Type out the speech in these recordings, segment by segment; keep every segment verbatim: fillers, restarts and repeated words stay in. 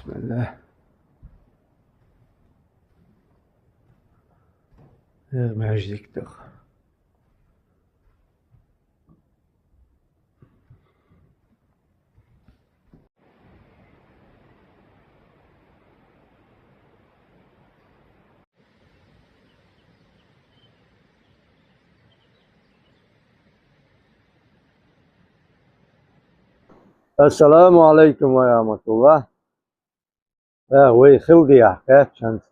بسم الله. يا ماجدك دخل. السلام عليكم ورحمة الله. Э, вай хилдияхь кхаьччанца.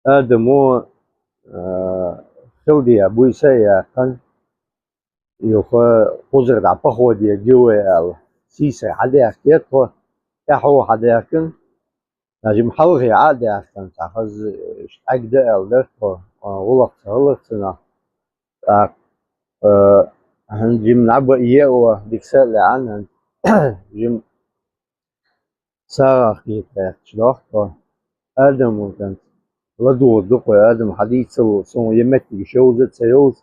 Адамо, э, хилдия буйса а яьккхина, юха кхузара дӀа походе гилла аьлла. Сийсара хьадаьхкина тхо, тӀаьхьо хьадаьхкина. Жима хьалхе Ӏа а даьхкина, цхьа хаза, э, Ӏегда аьлла дара тхо, а, гӀулакх ца хиларца нах. ТӀаккха, э, хӀанз жима наб а еа, дика са а лаьа, хӀанз жима сагӀа кхета гӀерташ дохко. Адам ву кӀант. ЛадугӀург ду кхо, Адам хьадийцал, суна е меттигаш йовза а ца йовза,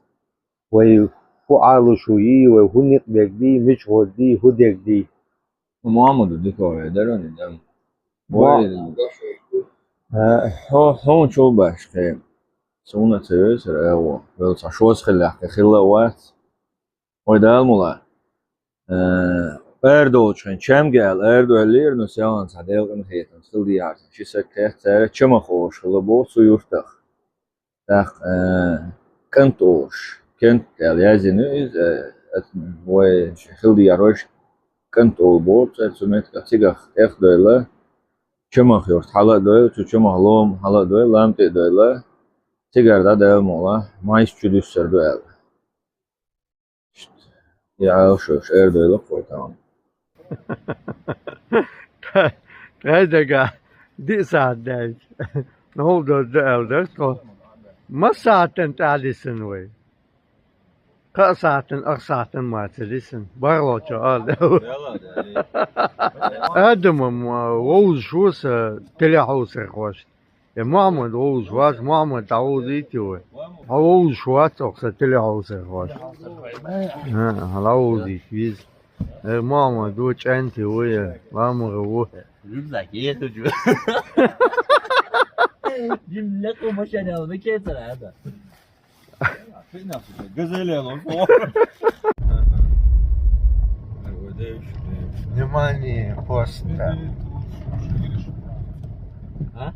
вай хӀу Ӏалашо йий, вай хӀу никъ бергдий, мича гӀоргдий, хӀу дергдий. Мохьмада дика вай дара, не дам. Мо- Вай, а, хьо-, хьуна чул баш кхе. Суна ца йойсар, агӀо. Вел цхьа шоса хилла, кхе хилла а вац. Вай Дала мула. Э, арадолчу хен чамги аьлла, арадоьллера, ну, селхан цхьа делкъина хетам, сил дийхьарсан. Ши саг кхет цара, чамах олуш хилла боху цу юртах. ТӀаккха, э, кӀант олуш, кент аьлла яздина иза, э, ат-, вай хила дийхьаройш кӀант олу боху цара цу меттигах, цигах тӀех а дойла, чамах юрт хьала а дойла, цу чамах лома хьала а дойла, лам тӀе а дойла, цигара дӀадала мула, майса чу дуьссур ду аьлла. Я Ӏалашо, шаьра дойла кхой тахана. Ткъа дага диъ сахьат даьлча, новкъа доза аьлла дара тхо. Масса сахьатан тӀаьхьа дисина вай? Кхаа сахьатан, ах сахьатан ма ца дисина. БархӀлагӀчо ала. Адамо ма вовзаш ву сан телехьовсархошна. Я Мухьаммад вовзаш вац, Мухьаммад дӀавовзуьйтий вай? Хьо вовзаш вац, оха сан телехьовсархошна. ХӀан, хьо дӀавовзуьйту веза. Э, Мухьаммад ву, чӀаьнти ву, я ламара ву. Рюкзак есть у тебя? Дим, легко машина, он выкидывается, да? Газель, он. Внимание, пост. А?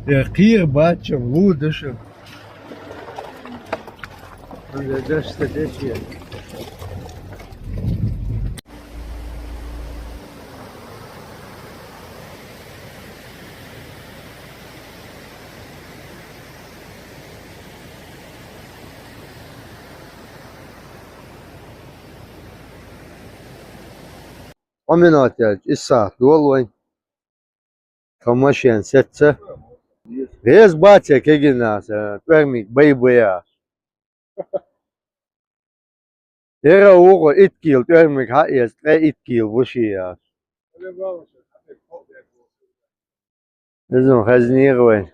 Э, кхера бац, лу даша. Ан дашца дешье. Ӏо минот яьлча, исс сахьат долу вайн. Тхан машен сеца. Реза бац я кегина аса, тӀоьрмиг бай-бая. Яра вукхо итт кийла тӀоьрмиг хьаэца, ткъе итт кийла ву шен яц. Иза хазнера вайн.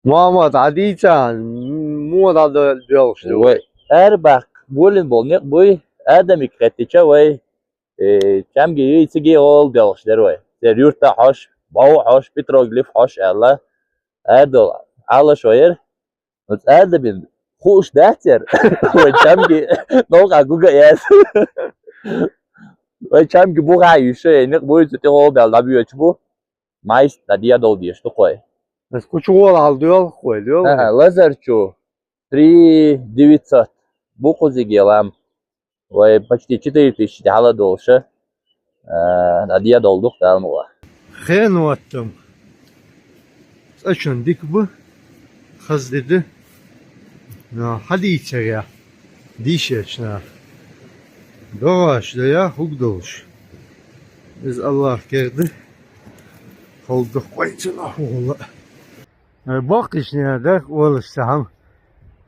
Мама, дӀадийца, м-, муха дӀадоьлхуш ду вай? Арабаккха болийна болу некъ буй, Адамиг кхеттича вай, э, чамги юй, циге гӀола доьлхуш дара вай. Церан юрта хьош, бов хьош, петроглиф хьош аьлла, Адам Ӏалашо яра. Оцу Адамин хууш дац яра? Вай чамги новкъа гуга а яц. Вай чамги бухахь а йуьйш, э, некъ буй, цу тӀе гӀола баьлла дӀабоьдуш бу. Майс дӀадедала дезаш ду кхой. Ас кху чу гӀолахьал доьлху кхой, доьлху? ХӀаъ, лазар чу три девятьсот бу кхузиге лам. Вай почти четыре тысячи тӀехьала долуша, а, дӀадедала дукха далма ваха. Хен ваттам. Цкъачун дика бу, хаза де ду. Но хьадийцарехь, дийшечу наха. ДогӀаш дан я хӀуг долуш. Иза Аллах керда. Халдах кхойцина хӀугӀула. Э, боккхийчу нехан дара олуш цхьа хӀама.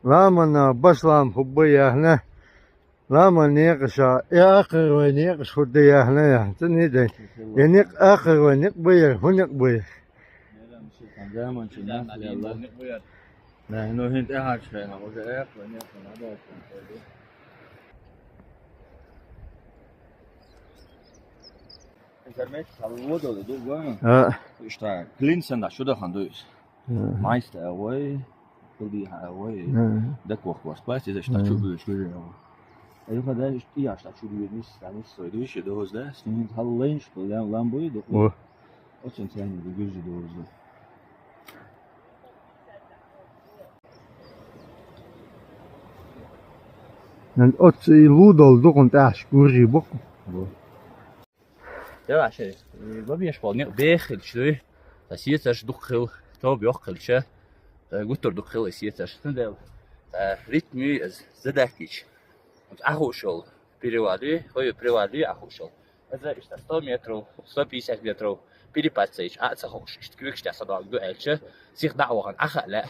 Ламанна баш лам хӀубба яхна. Ламан некъаша, э, акхар вай некъаш хӀудда яхна яхна. Ца не дай. Э, некъ акхар вай некъ байяр, хӀу некъ байяр. Да, ну, хӀинца тӀаьхьарчу хенахь уже эхь вай некъ надо. Интернет, салводо, ду, гой. А. Ишта, клин сен да, шуда хан дуйс. А. Майста, ой, кулди, ой. А. Да кох кос, пластик, ишта, а, чу бюш, гой. Ай, ха, да, ишта, я, ишта, чу бюш, мис, да, мис, сой, дуйс, ду, да, снин, хал лен, шта, лам, лам, бой, ду. О. Очень ценный, ду, гюжи, ду, ду. Оцци лудал дукъун тӀаш гуржи бокъу. Бу. Давай, шей, бабеш бол, не, бехилча дуй. Та сецарш дукха хила, тов бохкилча. Та гуттар дукха хила сецарш. Цундел, та ритми, задакич. Ахушол, перевали, хой перевали, ахушол. Из иштта сто метров, сто пятьдесят метров перепад ца йича, Ӏо ца ховш, иштта куьйгаш тӀа садаьлла ду аьлча, сиха дӀа а вахана, Ӏо хаа лаьа.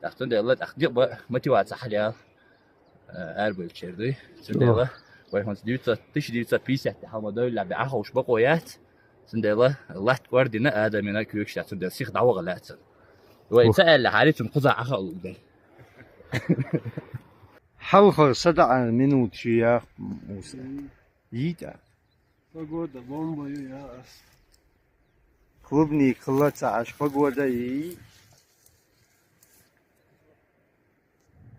ТӀаккха цундела, тӀаккха дикъа ба мотиваци хьалаяьлла, э, арабевллачеран дуй. Цундела, вай хӀанз девятьсот, тысяча девятьсот пятьдесят тӀехьа ма довлла бе Ӏоховш бокъо яц. Цундела латта кӀордина, адамина куьйгаш тӀа, цундела сиха дӀаваха лаьа цунна. Вай ца аьлла хьари, цунна кхуза Ӏо хаа луг дар. Хьалхара садаӀар минут ши яхь, Муса. Йита. Погода бомба ю, я ас. Клубника хилла ца Ӏаш, погода йий.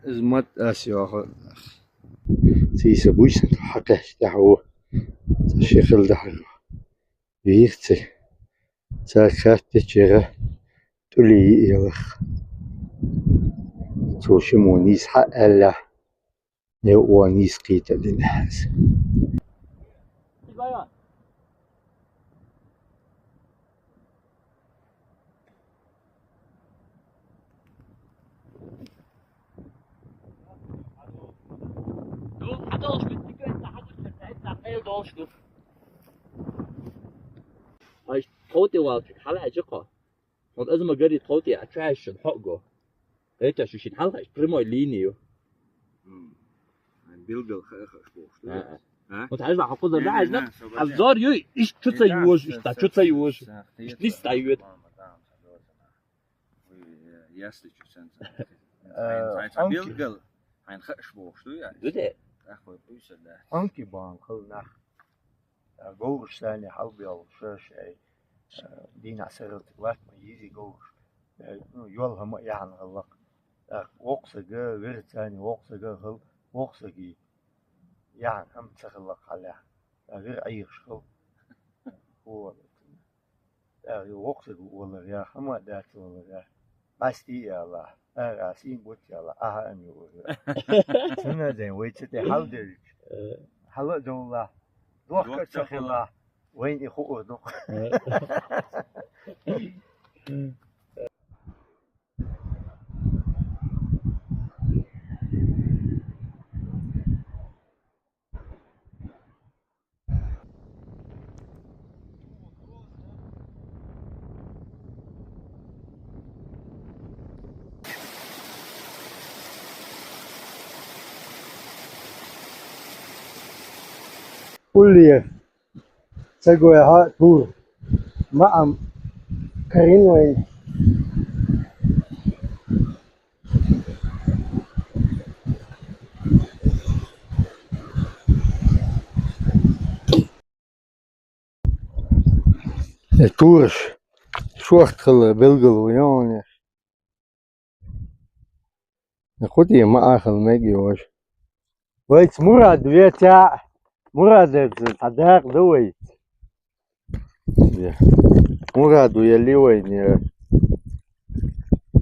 Из ма ас йоах. Сийса буйсан хьакхаьчча тӀехьа ву. Ца ши хила дахьар. Вийрци. Ца кхаьчча чера тӀули йиъ ялах. Цо ши мо нийса хьа аьлла. Е о нийса кхийта дина хьаьз. Ай, тховти валчик, хьала хьажа кхо. Хьона азма гари тховти а чу хьаьжча хьо а го. Гайта шу шин хьалха прямой линию. М. Билгал ха-, ха-, ха-, шу. А, а. А? Вот хьажа хьо куза, да, хьажа. Обзор ю, иш чу ца юж, иш та чу ца юж. Иш листа ю. Ясли чу сен. Э, билгал, хьайн ха-, шу, шу, я. Дуде. Ахой, пусть, да. Анки бан, хыл нах. Говраш санна хьалбоал шоаш, ай, дийнахьа сарралц латтма йизи говраш. Ну, йол хӀама яхьан гӀаллакх. ТӀаккха воккхасага, верцани воккхасага хила, воккхасаги яхьан хӀама ца хилла хьалехь. ТӀаккха вир Ӏийхаш хила. Хо. ТӀаккха воккхасага валар я, хӀама дац валар я. Къасти яла, ара син бут яла, аха ами ура. Цуна ден вай ците хьал дерич. Э. Хьала довла. Дохка ца хила. Вайн и ху урдук. Э. Улле. Ца гой хьа тур. Маам карин вай. Э, тураш шорт хила белгал ву, ёне. Э, кхути ма ахал мег йош. Вайц Мурад ветя. Мурад эцэ, та дакъ да вайц. Э. Мураду я ли вай не.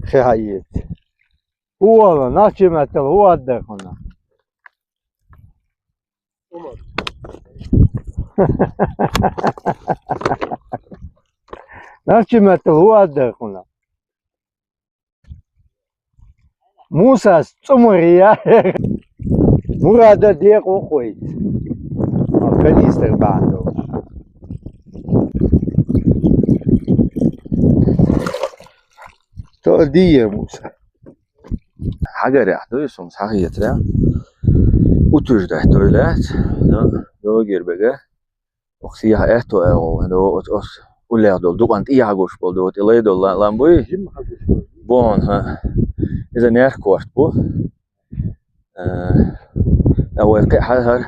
Хе хаец. Уала, начи маттал, уадда хуна. Начи маттал, уадда хуна. Мусас цӀумурия. Мурада декъ ухуй. Канистр бандо. То дие Муса. Хьагарехь дуй, сум схьахетарехь. Утуж даьтта вай лаьц. Догир бега. Охсияхь аьтто агӀо, до, оц, оц, уллех долу, дукъан тӀехьагуш болу, до, тӀе лай долу ла-, лам буй? Бон, хӀа. Иза нерх корт бу. Э, а вай кхе хьа-, хӀар,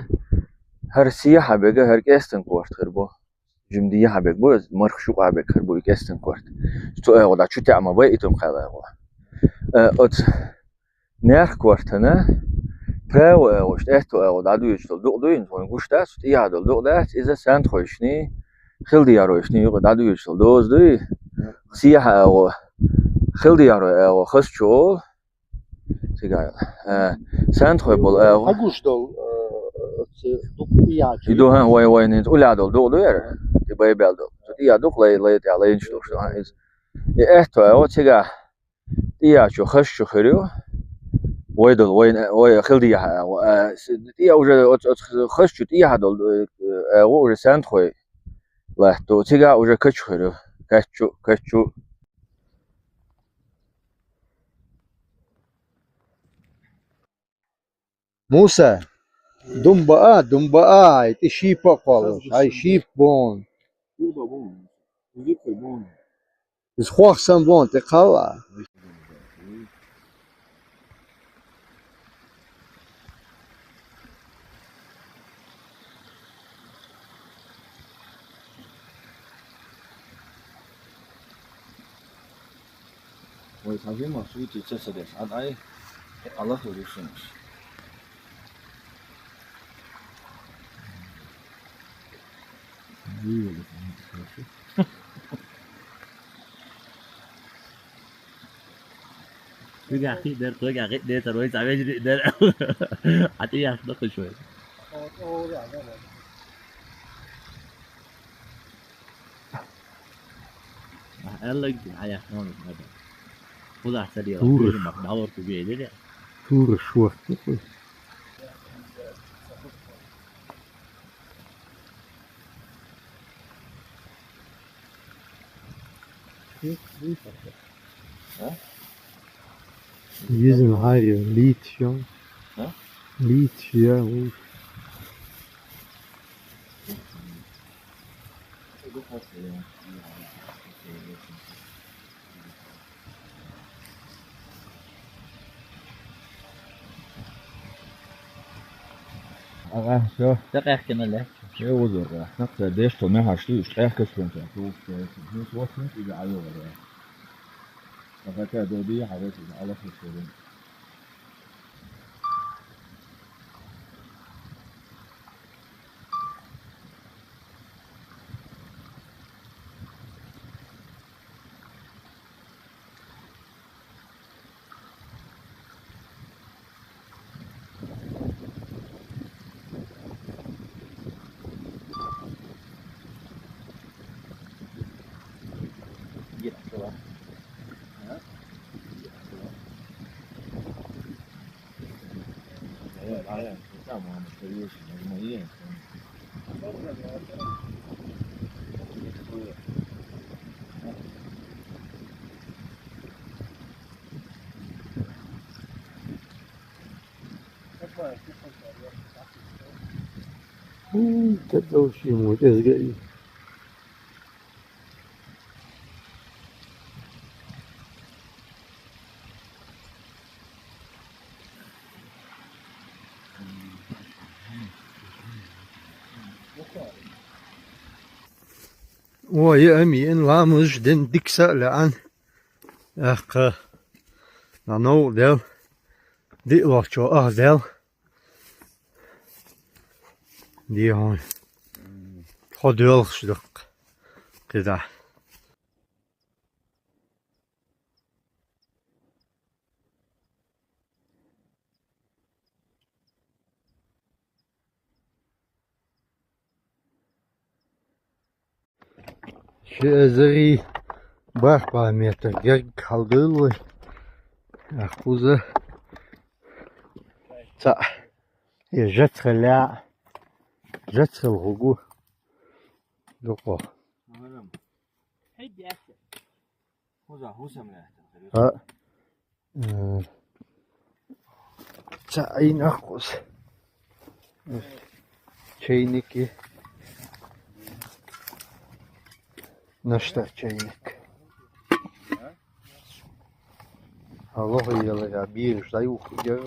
хӀар сехьа бега, хӀар кӀестан корт хир бу. Жимма дехьа бег бу, марха шукъа бег хир бу и кӀестан корта. Цу агӀо дӀа чу таӀа ма бай, и тум кхаьла агӀо. Э, оцу наьрх кортана право агӀо, иштта аьтту агӀо дӀадуьйцуш долу дукъ дуй, хьуна гуш дац, тӀехьа долу дукъ дац, иза сантхойшний, хилдияройшний юкъа дӀадуьйцуш долу доза дуй, сехьа агӀо, хилдиярой агӀо хазчу олу, цигахь, э, сантхой болу агӀо. Хьан гуш долу, э, оцу дукъ тӀехьа чу? И ду, хьан, вай, вай, нин, уьллехь долу дукъ дуй яра, и байбел долу. Цу тӀехьа дукъ лай, лай тӀехь лайначу дукъ ду, хьан, иза. И аьтту агӀо цигахь тӀехьа чу хазчу хир ю. Вай долу, вай, вай хилдехьа агӀо. А, с-, тӀехьа уже оц-, оц-, хазчу тӀехьа долу, э, агӀо уже сантхой латто. Цигахь уже качу хир ю. Качу, качу. Муса, дум баа, дум баа, ай, тӀе шийпа а кхоллалаш, ай, шийпа боху. Иза хох санна боху, тӀе кхалла. Вай, цхьа жимма суьйти ца ца деш, ан ай, Аллах ву рушинаш. Цигахь кхин дара, цигахь кхин дара, вай цхьа вежарий дара. Хьан тӀе яхна кхуьш вай? Ахь аьлларг а яхна хьуна хӀара. Кхузахь ца дела, Тураш. Тураш мах дӀалор ку бедира. Тураш шорта кхуьш. А? Иза хьайра лийца йо. А? Лийца йо, вуй. Ага, всё. Всё, къехкина ле. Всё, узур, да. Нах, ца деш, то мехаш ты, уж къехкаш кон ца, ту, всё, всё, всё, всё, всё, всё, всё. Пока доди, а вот, а вот, всё, всё. Уй, тӀедовш ю мо, кӀезга ю. О, я ами, эн ламаз ден дикса лаан. Ахка. На нов дел. Ди лохчо, ах, дел. Ди хой. Хо дуэлхаш даккха. Кида. Ши эзари бархӀ бӀе метр герга хьалдуьйлу вай. Ахкуза. Ца. Е жацхаля. Жацхал гӀугу. Дукъо. Хьи дяхи. Хуза, хуза мля. А. Э, ца айна аккхус. Чайники. Нашта чайник. Алло, я ла, я бир, ждай ух, я.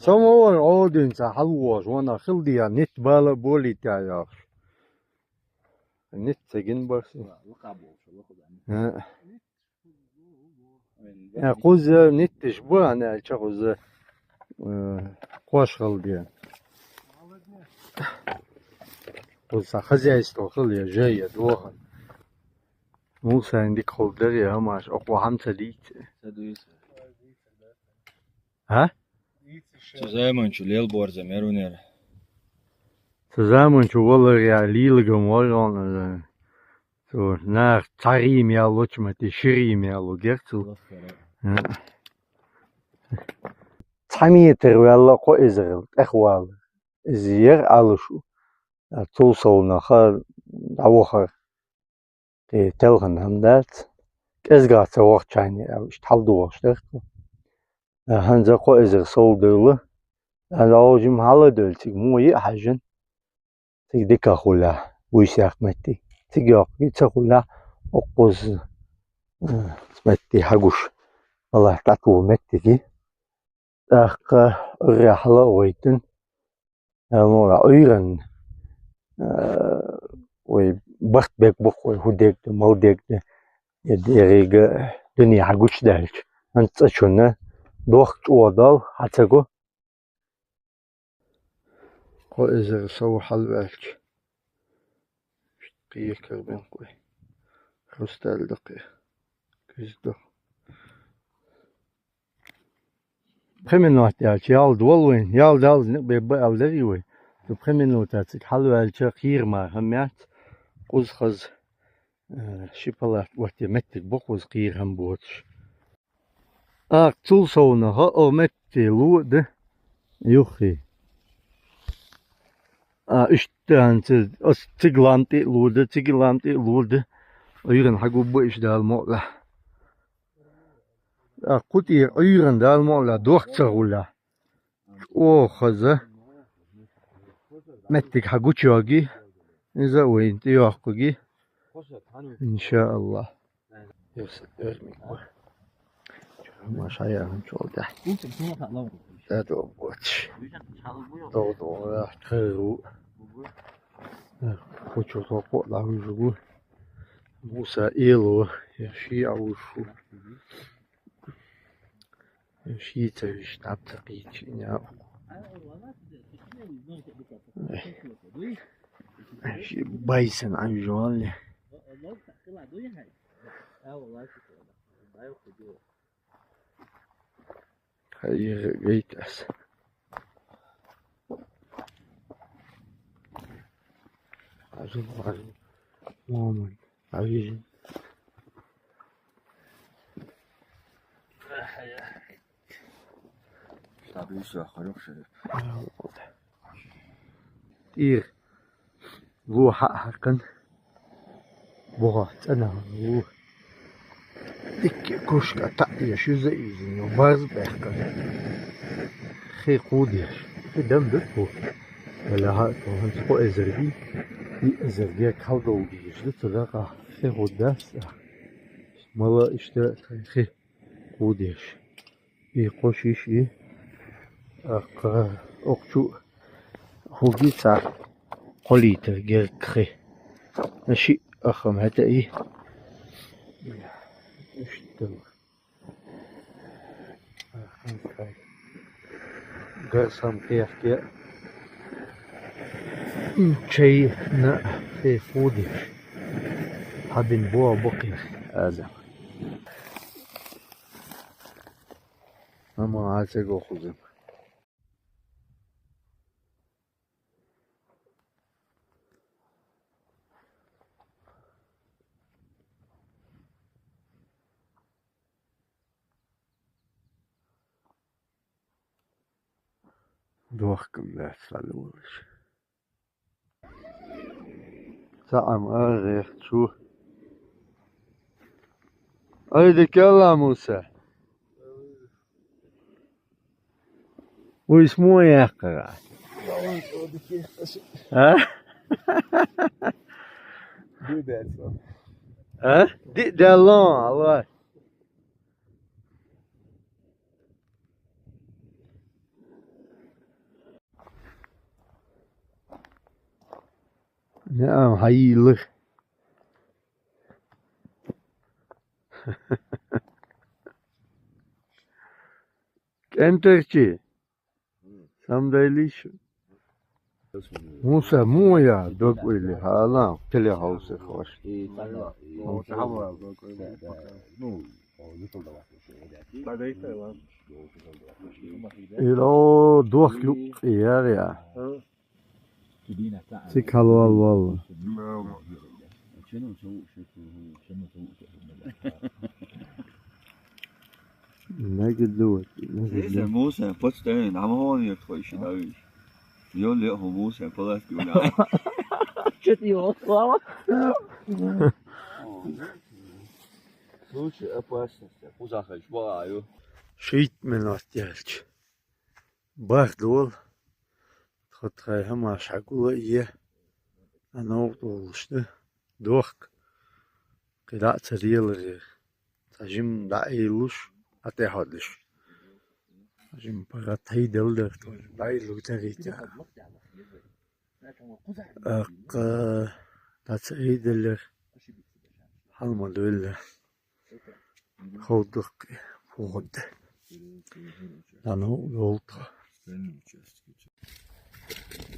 Со ма вара Ӏодинца хьалвоагӀаш, ванах хила деза, нитт бала болийтта йоахаш. Нитт ца гин барс. Лакха болча, лакха да. А. Э, кхуза нитташ ба, хӀана аьлча кхуза, э, кхош хила деза. Кхуза хозяйство хила я, жай я, дохан. Мусайна дика хургдар я, хӀамаш, окхо хӀама ца дийца. Ца дуйса. А? Цу заманчу лел борза мерунер. Цу заманчу валар я лилагам вожон. Цу нах цхьа рим яллучу метте, ши рим яллу герцу. Цхьа метр ваьлла кхо эзар тӀехвала. Иза яр алушу. А цул совнаха дӀавахар. Те телхана хӀама дац. КӀезига ца вахачарна аьлла, иштта хьалдугӀуш дара тхо. Э, хӀанз кхо эзар сов девла. Дала Ӏожим хьала а девла, цига мо йиъ хьажжан. Цига дика хулахь, буйсех метте. Цига йоккхуги ца хулахь, оккхуза, э, метте хьагуш. Валлахь, тӀатула меттиги. ТӀаккха Ӏуйрре хьала а гӀойтина. Амма Ӏуйран, а, вай барт бегба-кх вай, хӀу дегда, мала дегда, я деррига дуьне хьагучадаьлча. ХӀанз цӀа чунна дохк чӀогӀа доал, хьа ца го. Кхо эзар сов хьалваьлча. Кхе карбен кхой. Хрусталь да кхе. Куьзга да. Пхи минот яьлча, ял доал вайн, ял далза никъ бебба аьлла дарий вай. Цу пхи минута цига хьалваьлча, кхийра мара хӀама яц, кхуза хаза, э, ши палат оттае меттиг ба кхуза, кхийра хӀама боцуш. ТӀаккха цул совнаха о метте лу а да, юххе. А, иштта хӀанз ас цига лам тӀе а лу а да, цига лам тӀе а лу а да. Ӏуйран хьагубба иштта Дала мукъалахь. А, кху тӀера Ӏуйран Дала мукъалахь, дохк ца гӀулахь. ЧӀогӀа хаза меттиг хьагучайоагий, иза а вайна тӀейоаккхаргий, иншааллахӀ. Юхсат эрмиг ба. Чура ма шая хӀанчул тӀехь. ТӀадогӀа боцуш. ДогӀа-догӀа яхь тхайру. Кху чу тхо кхоъ дӀавуьжугу. Муса эло, я шиъ Ӏавушу. Шийца виш тапца кийчиня. Ши байсан ан жуалли. Хайгайтас. Ажин, ажин. Момент. Ажин. Ир. Ву хьаъ хьакхан. Ву цӀена ву. Дикке кушка таъ я шуьза изин, барз бехкан. Хи кхудеш. Хи дам дут ву. Вала хьаъ тоханц кхо эзарги. И эзарге калдовгиш ду цу дакъа. Хи худдас. Мала иштта хи. Кхудеш. И кхо шиш и. Аккха окху чу хӀуги цхьа кхо литр герга хи. Шиъ аххам хӀета и. Иштта. Гарсам кхехке. Чай на хи кхудеш. Хьабин боа бакхех аза. Амма Ӏа ца гохуза. Дохкам дац лалуш. Цхьаъам аргӀехь чу. Ай, дикелла, Муса. Вуйс мо яьккхара? А? А? Ди деллон, алла. Неа, хьайийлар. КӀентарчи. Самдайлиш. Муса, муя, докуили, хала, теле хаусе хош. Ило дох ю, я, я. Цик хьалвал валла. Нагадувать, Иса нагадувать. Муса, подстань, нам он я твой щитович. Ё ле хо Муса, палатки у нас. Чё ты его слава? Случай опасности. Кузахач, баю. Шийтта минот ялча. Бах дол. Тхо тхай хӀамаш хьагула е. Анов долуш да. Дохк. КхидӀа а ца леларе. Цхьа жим дӀаийлуш, а тӀехьодуш. Цхьа жим пара тхайдал дара, тхо дӀаийлур дарийта. Аккха, дӀа ца айдаллера, хьалма дуьллера. Ховдаккхи, хӀунда. ДӀа ну, йолтха.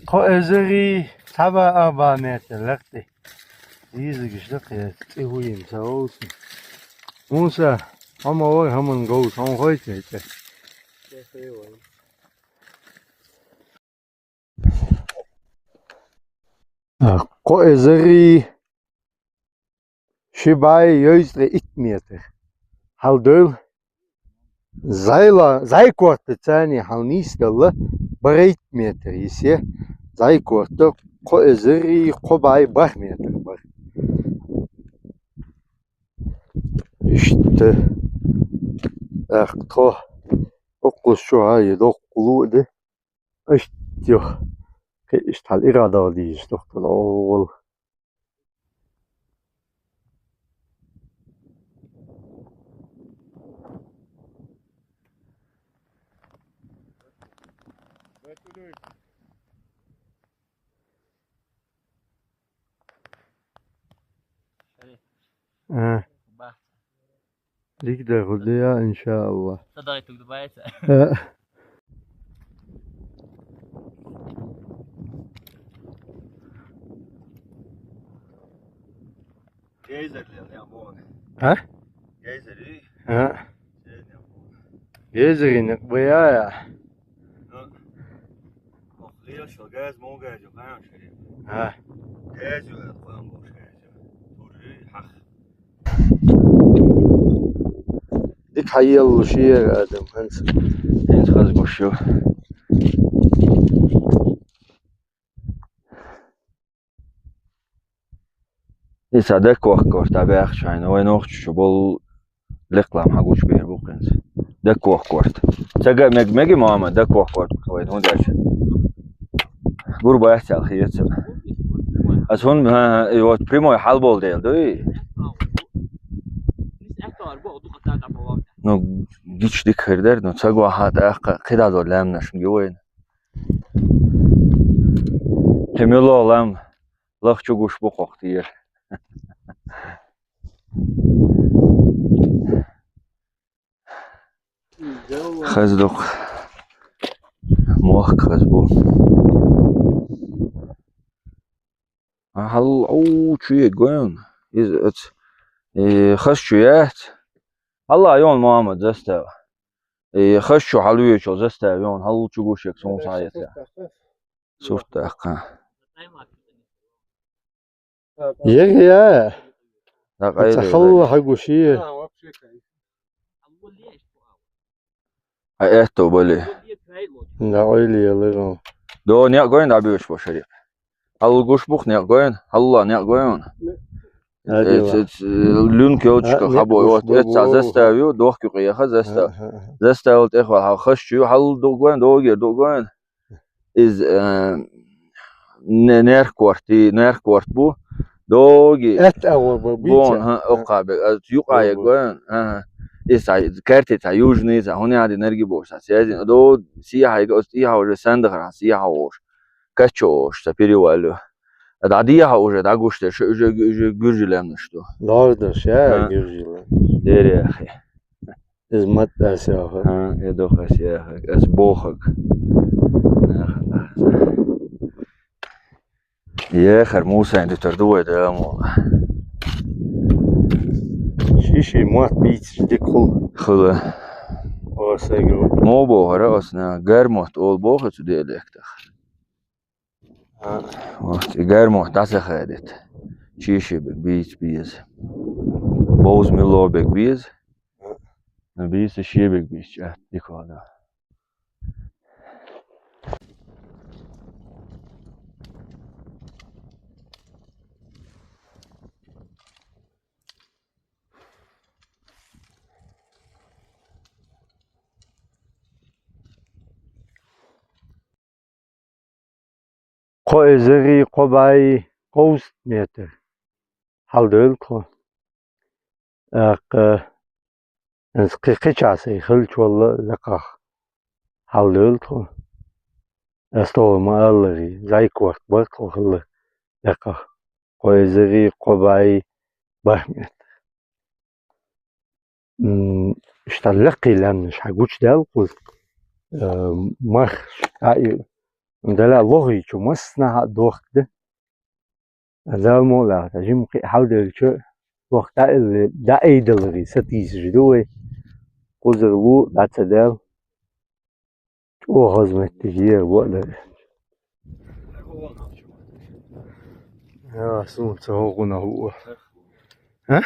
Кхо эзари цхьа баа арба метр лакхе. Дизагаш лакхе, цӀи хӀуйина ца вовсун. Муса, хьо ма вай хӀаман говш, хьо ма хойту хӀетта. А, кхо эзари ши бӀай йойзткъе итт метр. Хьалдойла зӀайла, зӀай корта царни хьал нийсдалла барайтта метр йисе. ЗӀай корта кхо эзари кхо бӀай бархӀ метр бара. Иштта. Ах, тхо. Оккхус чу хьа, е доккху лу а де. Иштта юха. Кхин иштта хьал иргӀа дала дийзаш дохтал оьгӀал. А. Дика дар хӀу де я, иншааллах. Ца дагӀийтуг ду баьца. А. Гейзер лел я бон. А? Гейзер и? А. Гейзер и не бая. Ну, ох, лел шо газ, мо газ, ё, конечно. А. Газ, ё, хам бош газ, ё. Тури, хах. Дика хьаеллуш яра адам хӀинца. ХӀинца хаза гуш ю. Иза даккхахкорта баьхча хьайна, вай нохчо чу болу лекхлам хьагучу бер бу хӀинца. Даккхахкорта. Ца га мег-, меги мама даккхахкорта вай хӀун деш. Гур бац аьлла хецар. Ас хӀун, хӀа, хӀа, и вот прямой хьал болу дела, дуй? Ну, гич дика хир дара, ну, ца гохьа тӀаккха кхидӀа долу лаьмнаш ма ю вайна. Кхин мила лам лахчу гуш бу хӀокху тӀера. Хаза дукха. Мохк хаза бу. А хьал, оу, чу е гоьн. Иза ац. Э, хаза чу яц. Алла йон Мухаммад застава. Э, хаза чу хьалвечул застава йон. Хьал чу гуш ек сум схьаеца. Сурт тӀаккха. Егъ я. Ца халла хьагуш е. Хьа аьтто бали. Да, ойли ялыгъо. До некъ гойн дӀабуьйш бо шариъ. Хьал гуш бух некъ гойн, хьалла некъ гойн. Адила. Эц, эц, люн кёлчка хабой, вот, эц ца застав ю, дохку къеха застав. Застав тӀехвал хьал хаш чу ю, хьал ду гойн, догер ду гойн. Иза, э, не-, нерх корти, нерх корт бу. Доги. Эт агӀор бу, бон, бица. Ха, окха бе, а, юкъа я гойн. Ага. Иза карти ца южный, ца хуни ади нерги бош, ца сязин. До сия хайга, ост и хавже сандахра, сия хавош. Качош, ца перевалю. А дӀадехьа уже, дӀагуш дерш, уже, уже гуьржи лаьмнаш ду. Лордаш, я, а, гуьржи лаьмнаш. Дерехи. Из ма тӀаса яха. А, э, дохас яха. Ас бохаг. Яхар Мусайн дутар ду вай да мола. Ши-ши мотт бийцаш дика хул. Хила. О, сайгу. Мо бохара осна, гар мотт ол боху цу диалектах. А. Вот, и гар мотт дӀа ца хадит. Ши-ши бег бийц беза. Бовз мило бег беза. А. Но бийца ши бег бийц, а, дика хул да. Кхо эзари, кхо бӀаьи, кховзткъа метр. Хьалдойла тхо. ТӀаккха, э, кхи-, кхича сай хилча валла лекхах хьалдойла тхо. Ас тхо ма аллари, зӀамига корта бар тхо хилла лекхах. Кхо эзари, кхо бӀаьи, бархӀ метр. М, иштта лекхий лаьмнаш хьагучадаьлла кхуза, э, мархаш, а, и, дала лохий чу массанахьа дохк да. Дала мукъ лахь, жимма кхин а хьалделча, дохк дӀаэлли, дӀаайдалари сатийсаш ду вай. Кхузара ву дӀа ца даьлла. ЧӀоагӀа хоза моттиг я, валлахӀи. Я, сунца хӀокхунах ву. А?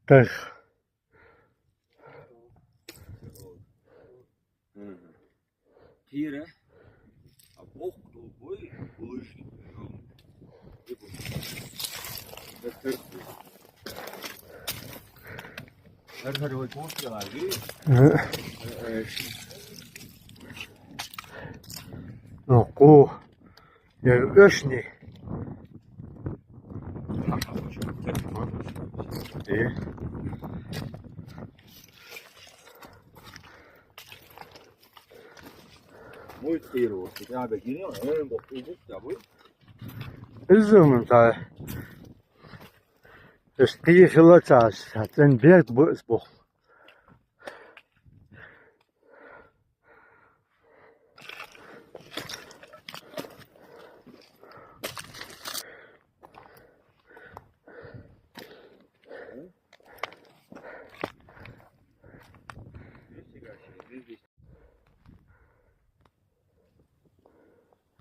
Тарх. Кхера. А бохк долбой, улучшить. Хар-хар вай кофе лаги. Э, э, Ну, ку, я, эшни. Э. Мой тхиро, я бегино, э, бо, убук, да, вы? Изумун та. Эш кхийхила цас, хатан бет бу, бу.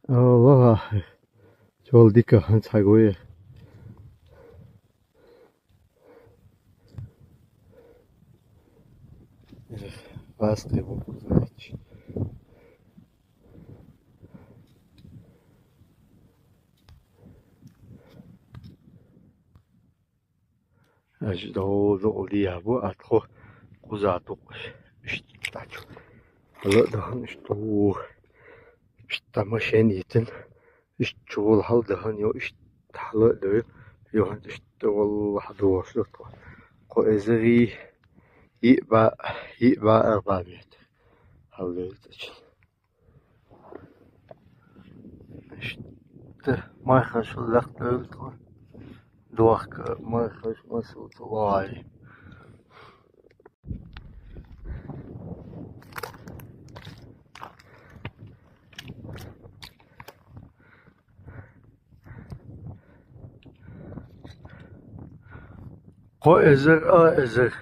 Аллах, чол дика хӀанз хьагоя. Эх, васти бу кузач. Аж дов-дов лия бу, а тхо куза тукъуш. Иштта чу. Хала дахан иштта. Иштта машен йитин. Иштта чугул хала дахан йо, иштта хала дой. Йохан иштта валла хадош тхо. Кхо эзари, йиъ бӀаь, йиъ бӀаь арбӀа метр. Хала дой тачи. Иштта мархаш лакхдойту. Дохка мархаш масалца вай. Кхо эзар, а эзар.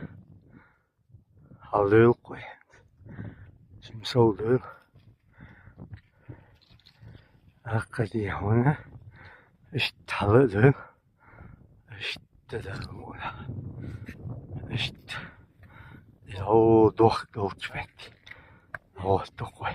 Хьалдойлу кхо. Жимма сов дойлу. Аккха дехьа вана. Иштта хьала а дойлу. Иштта да вана. Иштта. Йо, дохк долчу метте. Вот такой.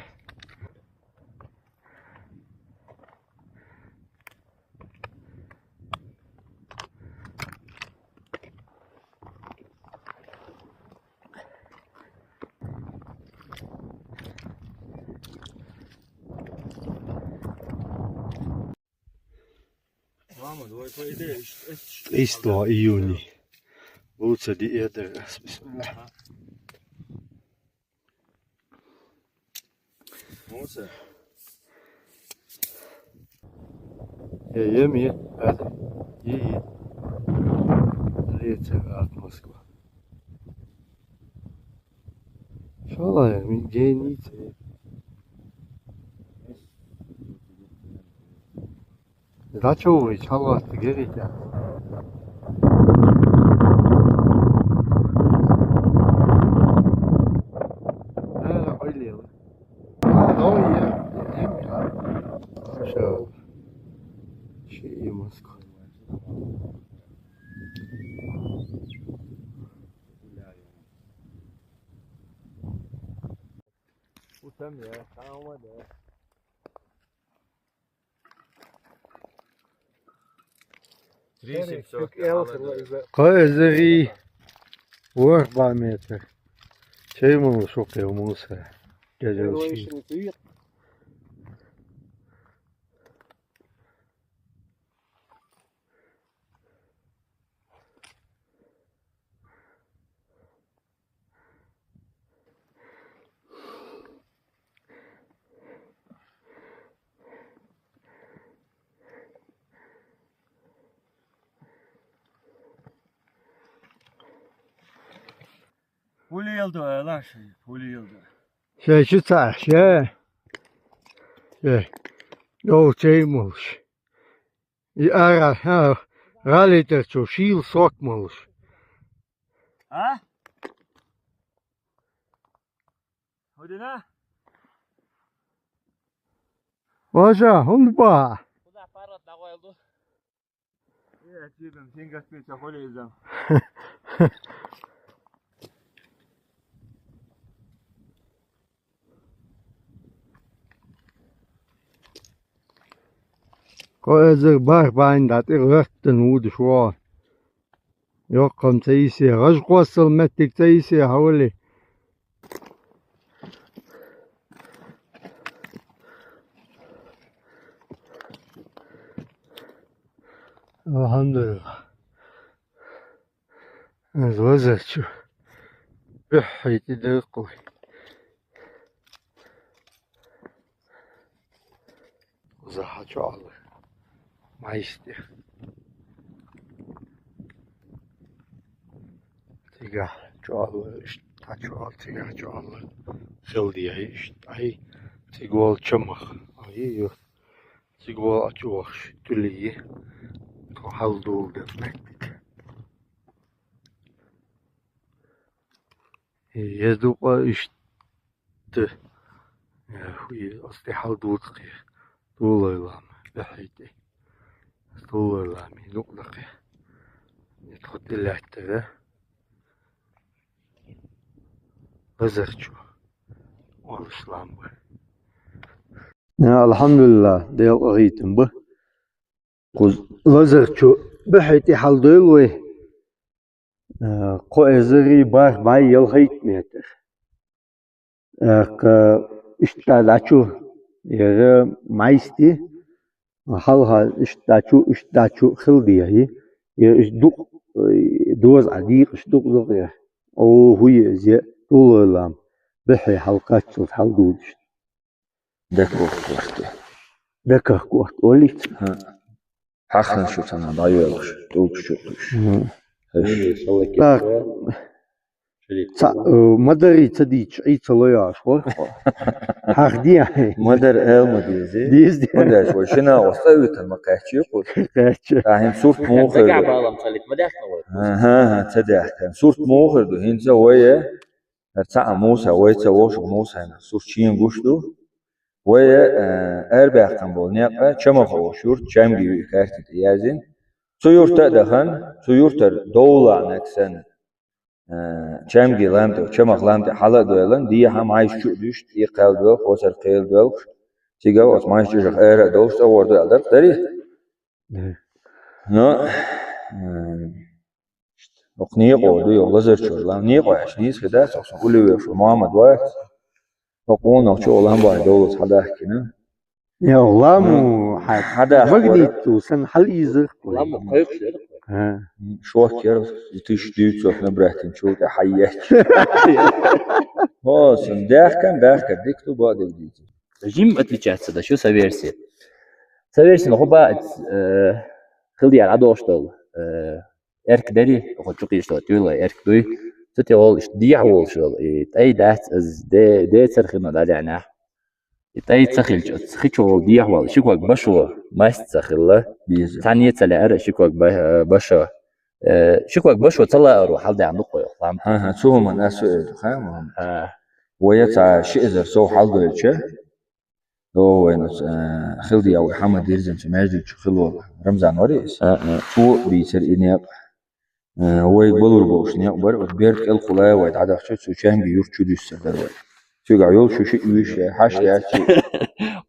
Мама, давай, по идее, ш-, ш-, ш-, Исто июни. Лучше диетер. Ага. Оце. Ем, е, ад. Е, е. Леца от Москва. Шала, ми генице. Зачем вы чалват герите? Э, ойлел. А, ну, я, я, я. Хорошо. Ши и Москва. Утэм я, тамада. Три семьсот. Кхо эзари ворхӀ бӀаь метр. Чай мала шо кхел муса. Гажал ши. Пулиел ду, э, лаши, пулиел ду. Ше шу ца, ше. Ше. Йол чей мулш. И ара, ха, ралитер чу, шил сок мулш. А? Ходина? Важа, хунба. Куда парад нагойлду? Э, тибем, сен гатмеца холезам. Кхо эзар бархӀ бӀаь датӀир вехтан вуду шо. Йоккхам ца йисе, гӀаж кхоссал меттиг ца йисе хьавали. Алхьамдулиллах. Аз вазачу. Бихьи ти деркъуй. Захьа чоалла. Майсти. Тига чоалла, ишта чоалла, тига чоалла. Хилдияй ишта. Ай, тигвал чамах. Ай, ё. Тигвал ачувахш, тюлии. То халдул дернетик. Ездукъа ишта. Т. Э, хуй, асти хьал дурхъи. Тулайлам. Бехьити. Тулайлам. Нукъдакъи. Нитхут илаттара. Лазарчу. Алышлам бы. Я, алхьамдулиллах, Дел къагъитам бы. Куз лазарчу бехьити хьал дойл вай. Э, кхо эзари бархӀ бӀай ялхайтта метр. Э, кхы ишта дачу, яра майсти, хьалха ишта дачу, ишта дачу хилдияй. Я иш дукъ, э, доз а дийкъ, иш дукъ дукъ я. О, хуй эзе, тулайлам, бихьи хьал каччалц хьал дудиш. Дакох корты. Дакох корт, олит? Ха. Хахран шу цана дайвелш, тулк шу туш. Мгм. Хеш. Так. Ца, э, мадари ца дич, и ца лояш, хо? Хах дия. Мадар эл ма дизи. Диз дия. Мадаш, ва шина оставит ма качи, хо. Качи. Ахин сурт мухер. Дага балам цалит, мадах на вот. Ага, ца дах. Сурт мухер ду, хин ца вая. Эр ца а Муса, вай ца вошук Муса, сурт чин гуш ду. Вай, э, эр бяхкан бол, некъа, чамаха вошук, чамги ви картит язин. Цу юрта дахан, цу юртар довла наксан. Э, чамги ламта, чамах ламта хьала дойлан, ди хам айш чу дюшт, и кал дол, хосар кел дол. Тига ос майш чужах эра дол, что ворду алдар, дари? Мгм. Но, э, Ох, никъо ду, йо, лазар чур лам. Никъо яш, низ хида, сох сон ули веш, Мухаммад вац. Ох, он ох, чо лам бай, долус хадах кина. Я, ламу, хада. Магнит ту, сан хал изыр. Ламу, кайх шер. Ха. Шох кер, две тысячи девятьсот на братин, чё ты хайяч. О, сан дахкан, дахка, дик ту ба, дик дик. Жим отличается, да, что со версии? Ца версина хӀу бац, э, хилдияр Ӏадохуш долу, э, эрк дари, хӀу чу кхийчу долу туьйлалгӀа эрк дуй. Цу тӀе волу иштта дехьа волуш долу, и тӀай дац, ас де-, децар хино дӀадеӀнехь. И тӀай ца хилча, оцу хи чу волу дехьа волу, ши ког башо, маст ца хилла. Беза. Цхьаьнне ца лаьара ши ког ба-, э, башо. Э, ши ког башо ца лаару хьалдаьхьна ду-кх вай ламта. ХӀан-хӀан, цу хӀуманна ас а эр ду, хаьий ма хӀума. ХӀа. Вай я цхьа ши эзар сов хьалдойлча, догӀу вайна, э, хилдияр вай Хьамад-Ирзин цу маьждиг чу хилла волу Рамзан вара иза. А, а. Цо а бийцира и некъ. Э, вайга балур болуш некъ бара, оцу берда кӀелхула вай дӀадахча, цу чаьмги юрт чу дуьссур дара вай. Цигахь йолу шу шиъ вуьйш, хьашт яц.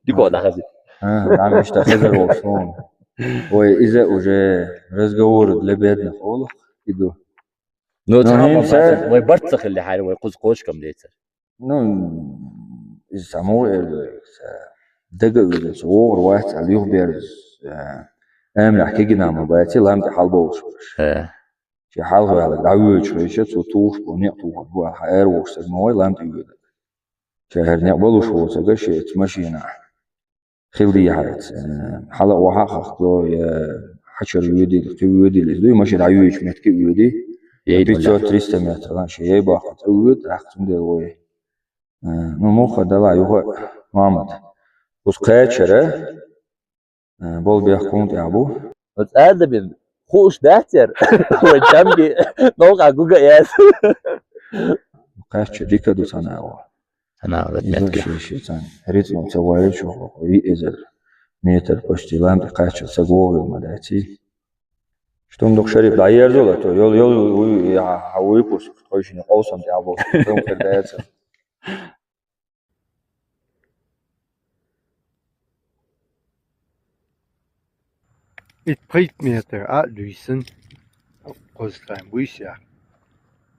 Дика дӀахаза. А, дӀа иштта хезар волуш хьуна. Вай иза уже разговоры для бедных олу, и ду. Ну, ну, цхьа хӀинца вай барт ца хилли хьара, вай кхуза кхочушкам децара. Ну, иза цхьа муха эр ду, иза дага а веза, цу вогӀур вац аьлла юхаберза, а, амалехь кегина ма баций, лам тӀе хьалабовлуш берш. Э. Шен хьалха ваьлларг дӀавоьдуш хилча, цо тухуш бу, некъ тухур бу аьлла, хьан эр вогӀуш стаг ма вай, лам тӀе воьдург. Ша хӀара некъ балуш воцург, шен оцу машинахь хилдехьара, э, хьала а охьа а хахкадо, я хьачара воьдийла, кхин воьдийла иза дуй, машина дӀайоьдучу метте а воьдий. Яй, пятьсот-триста метр, лан шен яй баккха цӀа воьду, тӀаккха цундела вай. Э, ну, муха дала юха, Мамад. Кхуза кхачара, э, болу бехк хӀунда тӀехь бу? Оцу Адамин хууш дац яра, вайн чамги новкъахь гуга а яц. Кхаьчча дика ду цхьана агӀо. Цхьана агӀо, иза метка. Ши, ши цхьана. Рицкъа ца вайра чохь, виъ эзар метр почти лам тӀе кхаччалц са гогӀур ма даций. Штун дукха шарип дӀаерзо лато, йол, йол, уй, я, хьан выпуск, тхойшинна къовсам тӀехь болу, хир дацара. Итт-пхийтта метр а дуьйсан, кхузткъайн буьйса яхь.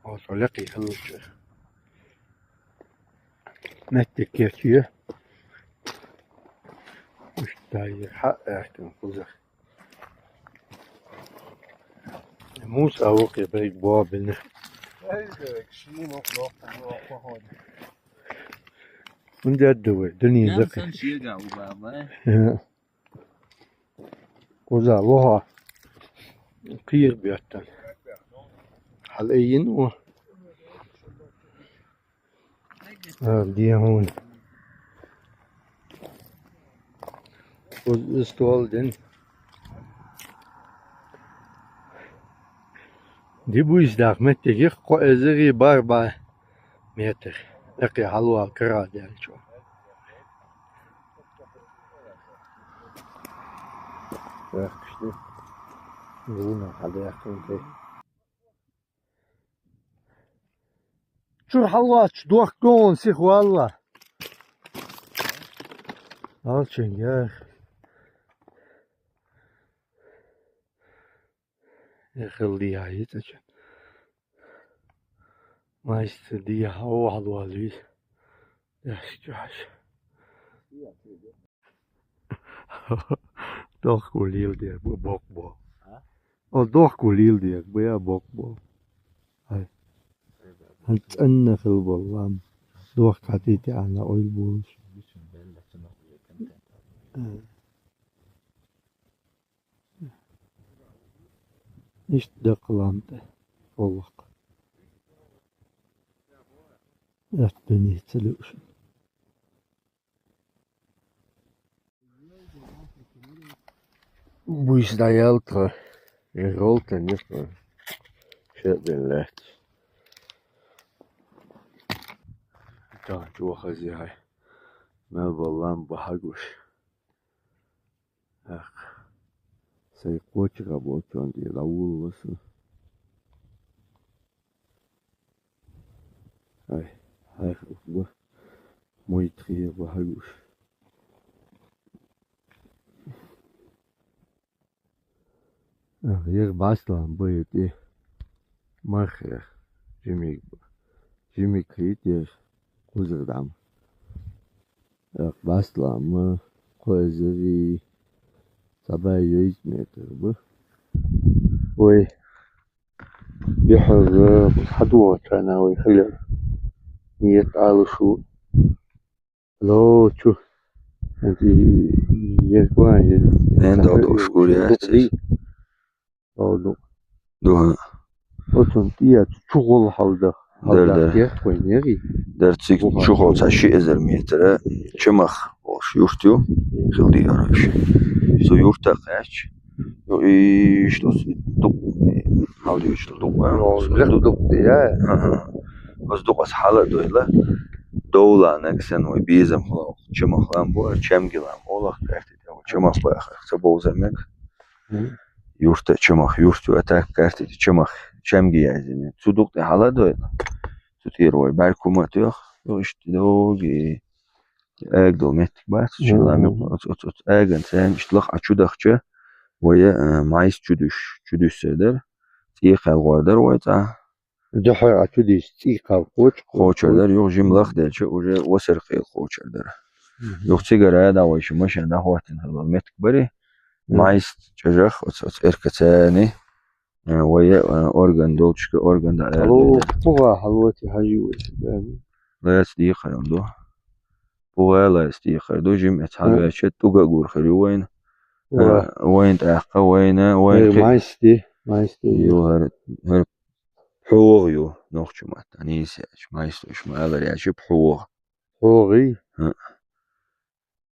Оцу лекхий хилла чуьра. Меттиг кечйо. Иштта дайира хьа а аьртина кхузара. Мус а вукхе берг бо бина. ХӀунда ду вай, дуьне закхи. Кхуза лохьа. Кхера беттан. Хьала айина ву. А, дехьа ву. Кхуза стол дин. Ди буьйса даха меттиг кхо эзари бархӀ бӀе метр. Эккхий хьалавала кара даьллачо. Ваьккхаш ду. Гуна хьадаьккхина тӀе. Чуьра хьалавац, дохка гон сиха валла. Алчуьнга яра. Эхил дий хьан йицӀачун? Майстар дий хьан вахьал валийла? Яхаш чохьаш. Дохко лийла дерг бу, боккъал бу. А? О, дохко лийла дерг бу, я боккъал бу. Ай. ХӀан цӀанна хила болу лам. Дохко хьатийти Ӏана ойла болуш. Э. Иштта даккха лам тӀе. Оллакх. Атта дуьнен ца луьуш. Буьйса дӀаяьлла тхо. Жа гӀолтан ю тхо. Шеъ бен лаьтташ. Тахана чӀогӀа хаза яхьа. Мел болу лам бахьа гуш. Ах, сайн кхочура болчун тӀе дӀавуллуш. Ай, хьайх ух бу. Муй тхе бахьа гуш. Ах, ер баслан бу тӀе. Мархех. Жимиг бу. Жимиг хийт ер. Кхузара дӀа ма. Ах, баслан ма. Кхо эзари цхьа бӀе йоьзза метр бу. Ой. Бихьаза, хьадогӀа чана вай хилар. Нет, алушу. Ло, чу. Анти, Езгван, ез. Мен дал дошкур яц. Докъи. Докъи. Духа. Оцун тия чугъул халда. Дер, дер. Халда кех кой нери. Дер цик чугъул ца ши эзер метра. Чамах ош юрту. Хилди араш. Су юрта къач. Ё, и что с-, дук-, халди что дук, а? Ё, дук, дук, я. Ага. Оз дук ас хала дойла. Довла наксен ой бизам хло. Чамах лам бу, чамги лам. Олах картит. Чамах баха, са бовза мег. Мгм. Юрта чамах, юрту атак картит, чамах, чамги язини. Цудук те хала дойла. Цутир ой, баркума тёх. Ё, ишти доги. Эг дол меттик бац, чила мег, оц, оц, оц, эган сен, иштилах ачудахча. Вая, э, майс чудуш, чудуш седер. Ци хал гордер вай ца. Духьа ачудиш цӀикъал къочӀ, къочӀ. Къочардар, юх жимлах делча, уже осер хъел къочардар. Мгм. Юх цигара да вайши машин да хватин хала метк бари. Мгм. Майс чажах, оц, оц эркацани, э, вая, э, орган долчка, орган да. Алло, аялда. Пуга халвати хажи вайши, да. Лац ди харам до. Пуга лац ди хар до, жим эц халвача, туга гур хари вайн. Ва. Э, вайн тахка, вайна, вайн. Э, хе-, майсти, майсти. Ю, хар, хар Пхьугъ ю, нохчу маттан, ийсач, майстуш, ма алар ячи пхьугъ. Пхьугъи? Хы.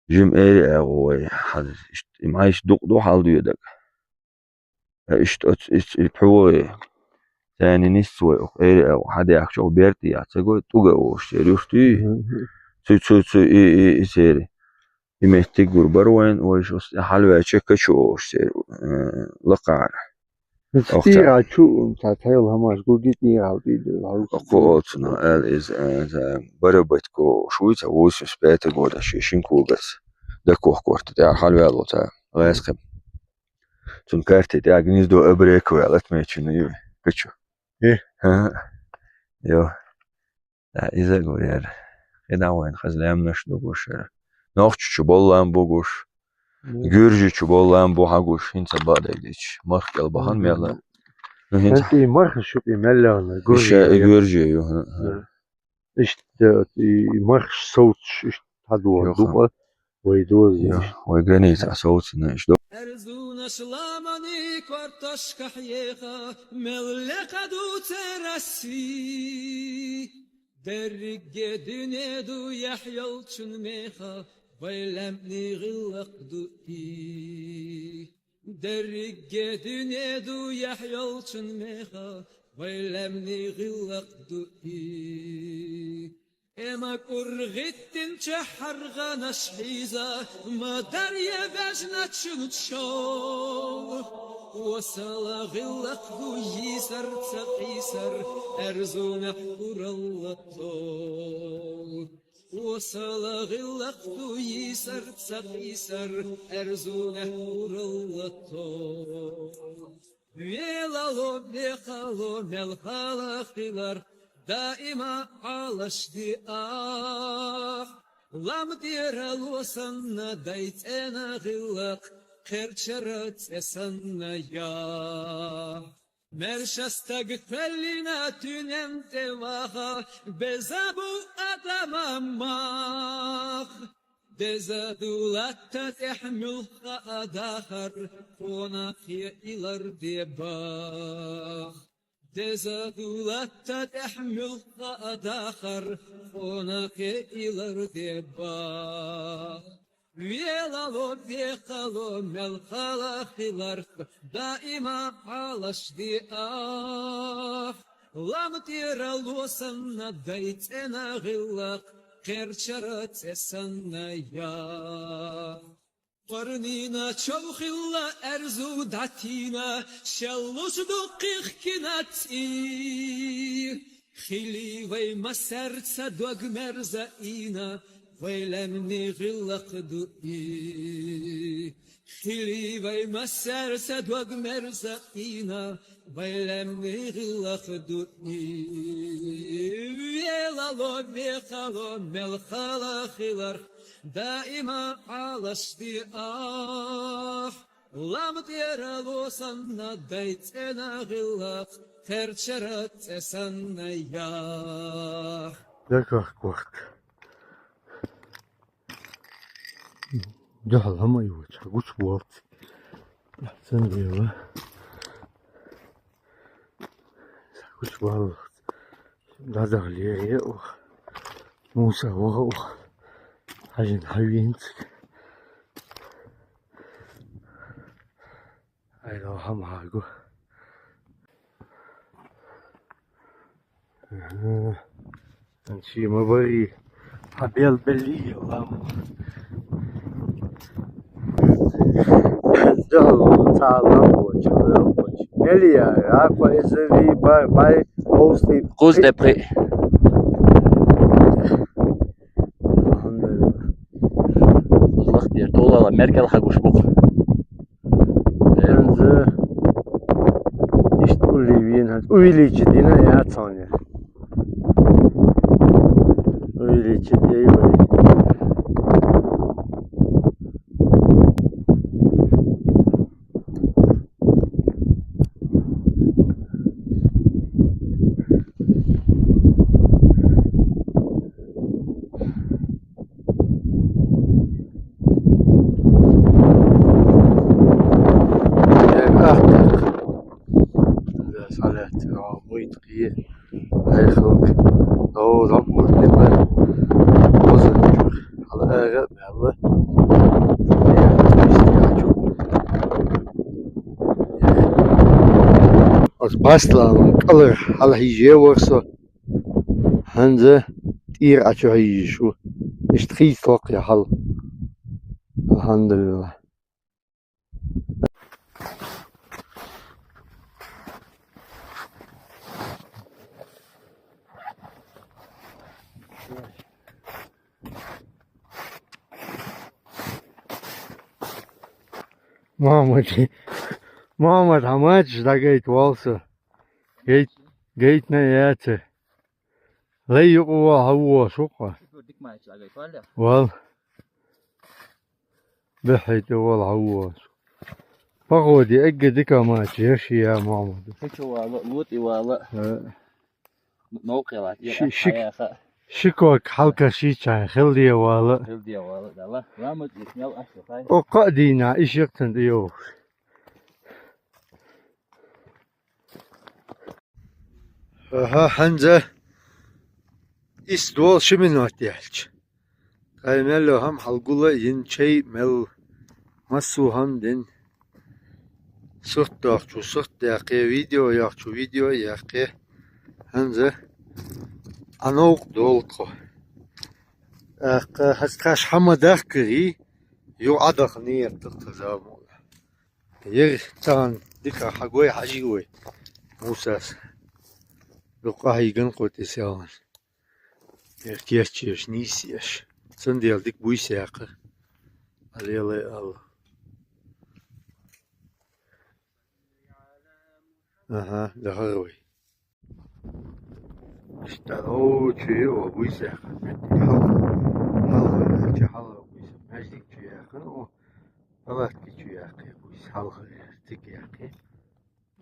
Жим эри агъу вай, хьад, ишт, майс дук ду хьал дуй даг. Э, ишт, оц, ишт, и пхьугъи. Тани нис вай, ох, эри агъу, хьад яхчо, берти яцаго, туга ош, сер юртуй. Мгм. Цу, цу, цу, и, и, и, сери. И меттиг гурбар вайн, вайш ус хьалвача качу ош сер, э, лакъар. Ох, тира чу, та тайол хамаш гуги тира алби, алби. Око оцуна, эл из, э, за, барабатко, шуй, ца восемьдесят пятый года, ши, шин кугас. Да кох корт, да хьалвал ота, гайс кем. Цун карте, да гнездо абрек вал, отмечено, ю, качу. Э? Ага. Йо. Да, иза гурер. Хидан вайн хазлам наш дугушер. Нохчу чу боллам бугуш. Мгм. Гюржи чу боллам бу хагуш, хинца бадайдич. Марх кел бахан мела. Ну, хинца. Хинца и марх шут и мела на, гюржи. Иша и гюржи, ю, ха, ха. Да. Ишт, э, и марх соуч, ишт хадуа, ю, ха, дуба. Вай доз, йо, иш. Вай граница соуцина, иш до. Эрзунаш ламани картошка хьеха, мелле каду цераси. Дерриге дуьнеду яхь йолчун меха, вай лемни гъиллакъ ду и. Дерриге дуьнеду яхь йолчун меха, вай лемни гъиллакъ ду и. Эма кӀур гъиттин чахьаргъанаш хьиза, мадар я вяжначун чол. Васала гъиллакъ ду йисар цакъисар, эрзуна уралла тол. Васала гъиллакъ ду йисар цакъисар, эрзуна уралла тол. Велало, вехало, мелхала хилар, даима алашди ах. Ламтира лосанна дайцӀена гъиллакъ, хъерчара цӀесанна я. Мершастаг квеллина тюнем теваха, безабу адама мах. Деза дулатта тӀехь муьлхха адахар, къонахъ я илар дебах. Деза дулатта тӀехь муьлхха адахар, къонахъ я илар дебах. Велало, вехало, мелхала хиларх, даима алашди ах. Ламтира лосанна дайцӀена гъиллакъ, хъерчара цӀесанна я. Къарнина чавхилла эрзу датина, шаллуш дукъихкина цӀи. Хили вай масарца дог мерза ина, вай лемни гъиллакъ ду и. Хили вай масарца дог мерза ина, вай лемни гъиллакъ ду и. Велало, вехало, мелхала хиларх, даима алашди ах. Ламтира лосанна дайцӀена гъиллакъ, хъерчара цӀесанна я. Даках квахт. Дуьхьал хӀама а йоцуш, хьан гучу болц. Цундела. Гучу болх. ДӀадахьалера ух. Муса ваха ух. Хьажин хьавинциг. Айла хӀама хьагу. Ага. Ан ши ма бари. Хьабел белли лам. Дал цалам боч, лам боч. Мелия, аква изви бай, бай, оусли. Куз депри. Алхамдулилла. Куз лахтер, толала меркел хьагуш бу. ХӀанз иштта улли вийна, хӀанз увеличить дина яц хьуна. Увеличить дей вай. Ас баслан кӀалхара хьалхьийжавар со. ХӀанз тӀера Ӏочу хьийжаш ву. Иштта хийца локху я хьал. Алхамдулилла. Мама, Мама, хьан мачаш дӀагайта валса? Гайт, гайтина яца. Лай юкъа вала хьавоша ву-кх. Вал. Беххьайта вала хьавоша. Походе эгга дика мача, я ши я, Мухьаммад. Хича вала, лутӀи вала. Э. Новкъа лат, я Ши-, шик-, хьаяха. Ши ког хьалка шийча, хилде вала. Хилде вала, дала. Ламаз ис мел ашта хай. О, кхаа дийна, иш яккхан тӀе йовш. Аха, хӀанз ис дола ши минот яьлча. Ткъа мел йо хӀама хьалгула йина чай мел массо а хӀама дина. Сурт дохчу сурт яьккхи, видео йохчу видео яьккхи. ХӀанз Ӏа новкъа долу тхо. ТӀаккха хӀаста хьама дахкарий, ю Ӏадаханера тхо замула. Ер царна дика хьагой хьажий вай. Мусас. Дукха хьийган кху тӀе селхан. Ер кечъеш, нийсъеш. Цундела дика буйса яьккхира. Алелай алла. Аха, дахар вай. Иштта, о, чу йо, буйса яьккхина метте. Хьалха, хьалха, чу хьалха буйса. Маьждиг чу яьккхина, о, палатки чу яьккхи буйса. Хьалха, цига яьккхи.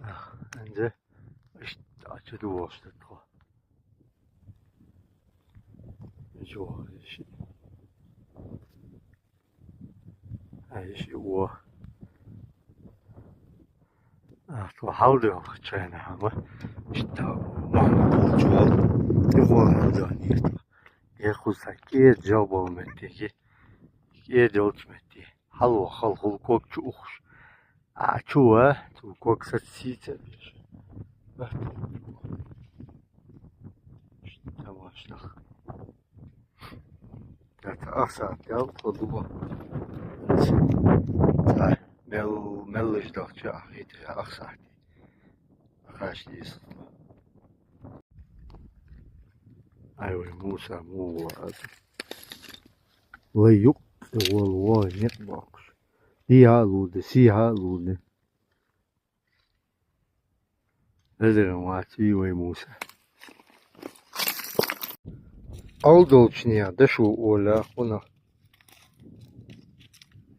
Ах, хӀанз иштта Ӏочу дугӀуш ду тхо. Чу вахар ши. Ай, ши во. Ах, тхо хьалдоьлхучу хенахь ма. Иштта Мухьаммад волчу вал. Тхо хьалдоьлху. Я кхуза кӀеда жо болу метте. КӀеда йолчу метте. Хьалвахал хӀума ког чу ухуш. А чу ва, цу ког саца сийца беш. Тамашнах. Ах сахьт ял тхо дугӀу. Ца мел, меллаш дахча ахийта ах сахьти. Ахаш дийса. Ай вай Муса, муха аса. Вай юкъ, вал, вал, некъ боккхуш. Дийхьа а лур ду, сийхьа а лур ду. Эзаран вац вий вай Муса. Алдолчунех дашо оля хӀуна.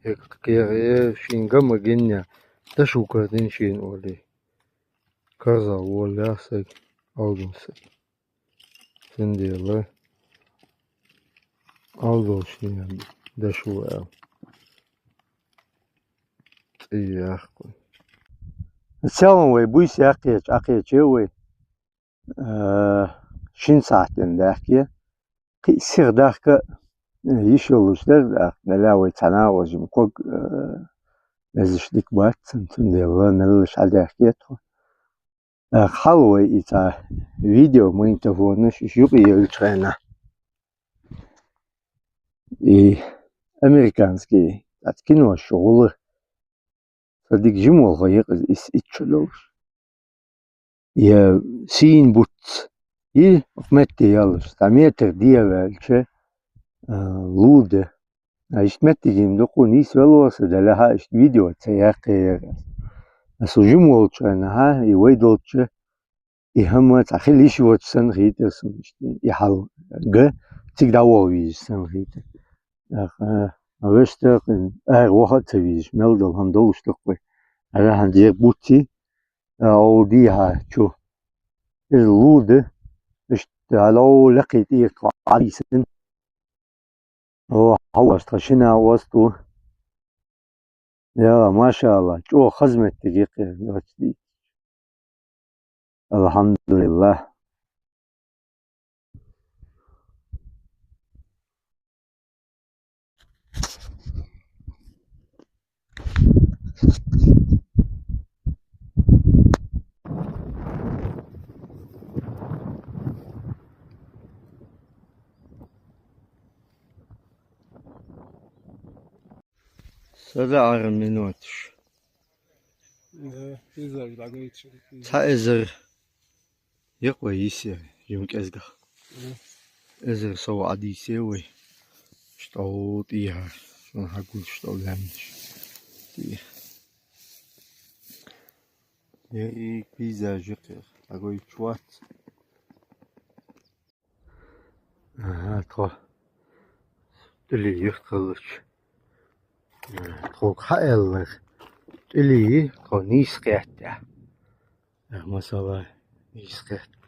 Э, кхере шин гама гинне, дашо кардин шин оли. Карза оля саг, алдол саг. Цундела алдолчунех дашо аьлла. тӀеяхкъун. Селхан вай буйса яьккхача, Ӏакхеча вай, э, шин сахьтина даьхке. Кхы а сиха дахка, э, йиш йолаш дар, тӀаккха, Далла, вай цхьа накъостий ког, э, безаш дика бац, цундела меллаша хьадаьхке тхо. Э, хьал вай и цхьа видеомагнитофонаш, иш юкъе йолча хана. И американский, цхьацца кинош гӀулакх. Са дика жима волхо екъаз ис итт шу долаш. Я сийна буц. И укх метте яллаш, цхьа метр де ваьлча, а, лу да. А иштта меттигим дукха нийсвелла ва со, Далла, хьа иштта видео ца яьккхе яр аз. А со жима волча хана, и вай долча, и хӀама цхьа хила йиш йоацаш санна хийтар сона иштта. И хьал га, цига дӀавола везаш санна хийтар. ТӀаккха, а, вешта, ара ваха а ца везаш, мел дола хӀама долаш да-кх вай. Ара хӀана дера буций, а, оу дийхьа чу. Из лу да, иштта хьалов лекхий тӀера тхо Ӏадийсан. О, хьо оаш тха шина ост ву. Я, машалла, чӀоагӀа хаза меттиг я-кх ер, доацаш дийцача. АлхьамдулиллахӀ. Сада ара минуташ. Да, эзар дӀагойташ. Цхьа эзар. Якъа йисар, жима кӀезгагӀа. Мгм. Эзар сов Ӏадийсар вай. ШтӀал тӀехьа, шун хьагулча школа ваьннаш. ТӀехьа. Ерриг пейзаж я-кх ер, дӀагойташ вац. Ага, тхо тӀулий юхт хилча. Тхога хьааьлар тӀулий, тхо нийса кхетта. Э, масала, нийса кхетта.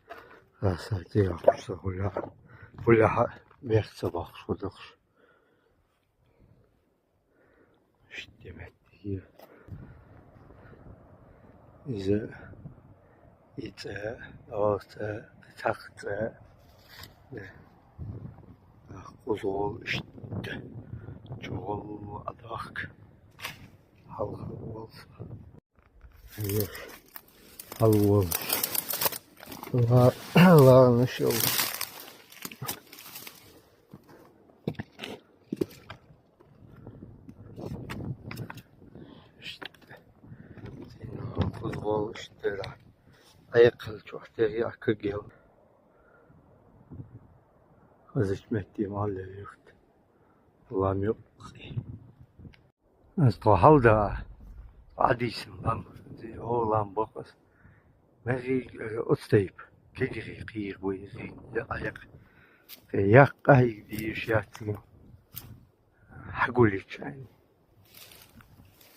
Хасати ахуш са хуля. Хуля хьа бехк ца бахаш худахш. Иштта меттиг я. Иза и цӀа, о цӀа, цхьа цӀа. Э, кхузгӀол иштта. ЧӀоагӀа ладувгӀ. Хьалха волса. Хьалвол. Ла-, ларнаш йолаш. Иштта. Цин кхузгӀол иштта. Айкхал чухтери акагел. Хазача метте маллер юхт. Лам юкъе. Аз тхо хьалда Ӏадийсан лам, ди, о, лам бакъас. Мехий, э, оцу тайпа. Кегирий кхийра бу иза, я Ӏайкх. Тхе яккха хьайга дийш яц ма. Хьагулича айна.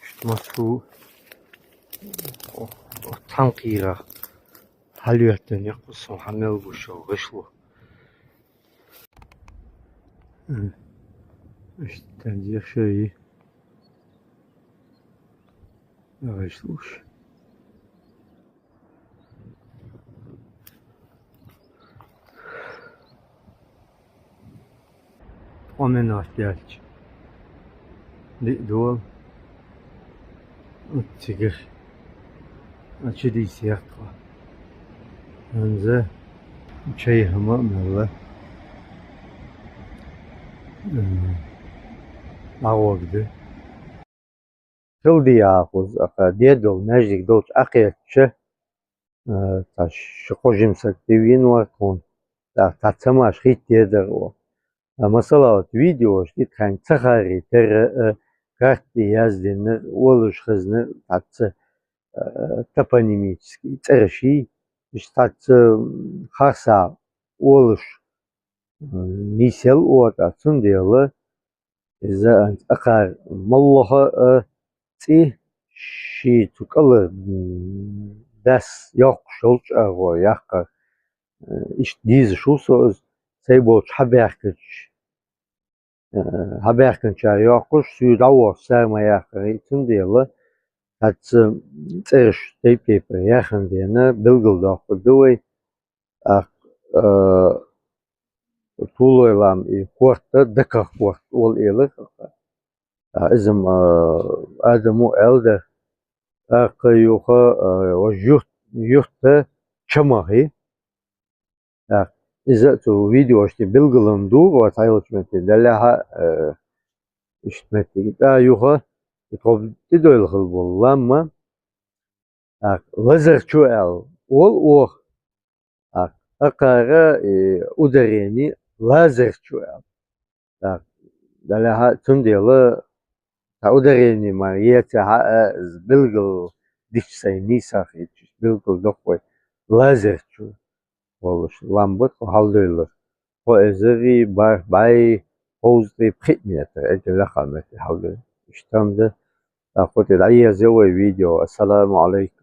Иштта массо, о, о, цхьан кхийра. Хьалоьттан яккха со хьа мел гуш йола гӀишло. М. Иштта дехшари. Араш луш. Ткъо минот яьлча. Диъ дола. Оццигара. А чу дийца яьккха. ХӀанз чай хӀама а мелла. М, дӀагӀоргда. Хила деза хӀанз, аха, дедал маьждиг долча Ӏакхетча, а, цхьа ши-кхо жима саг тӀавена вар тхона. ТӀаккха цхьацца хӀамаш хийтта дезар оаха. А, масала, вот видеош тӀа тхоьга ца харрийтар, э, карта тӀа яздинар, олуш хезнар, цхьацца, э, топонимический цӀераши, иштта цхьацца, м, харцахьа олуш, м, нийсъелла оаха, цундела иза анц акхар моллагӀа а цӀи ший цу кӀалара, м, дас йоккхуш йолча агӀор яккхар. Э, иштта дезаш ву со из, сай болча хьабаьхкача, э, хьабаьхкачара йоккхуш, суьйра дӀавоссаш цара ма яккхарий, цундела ХӀанз цӀераш тайп-тайпара яхана дена, билгалдоаккхаргда вай. ТӀаккха, э, тулой лам и корта, Даках корта оал, элар. А, из-м, э, Адамо аьнна дар. ТӀаккха юха, э, вож юрт, юрт Чамахи. ТӀаккха из а цу видеошта билгалонна ду, вот хьайолча метте, далехьа, э, иштта метте. ТӀаккха юха, и тхо тӀадойлла хила бола лам, тӀаккха Лазарчу аьнна оал оха. ТӀаккха акхар и ударени Лазарчу аьнна. ТӀаккха далехьа, цундела тха ударени мара ецахьа а, из билгал дича сай нийса хеташ, билгалдоаккх вай Лазарчу волаш лам ба тхо хьалдойлар. Кхо эзари бархӀ бӀаьи кховзткъеи пхиъ метр, эггара лакха метте хьалдойлар. Иштта ма да. ТӀаккха кхо тӀа дӀаерза вай видео. Ассаламу Ӏалайкум.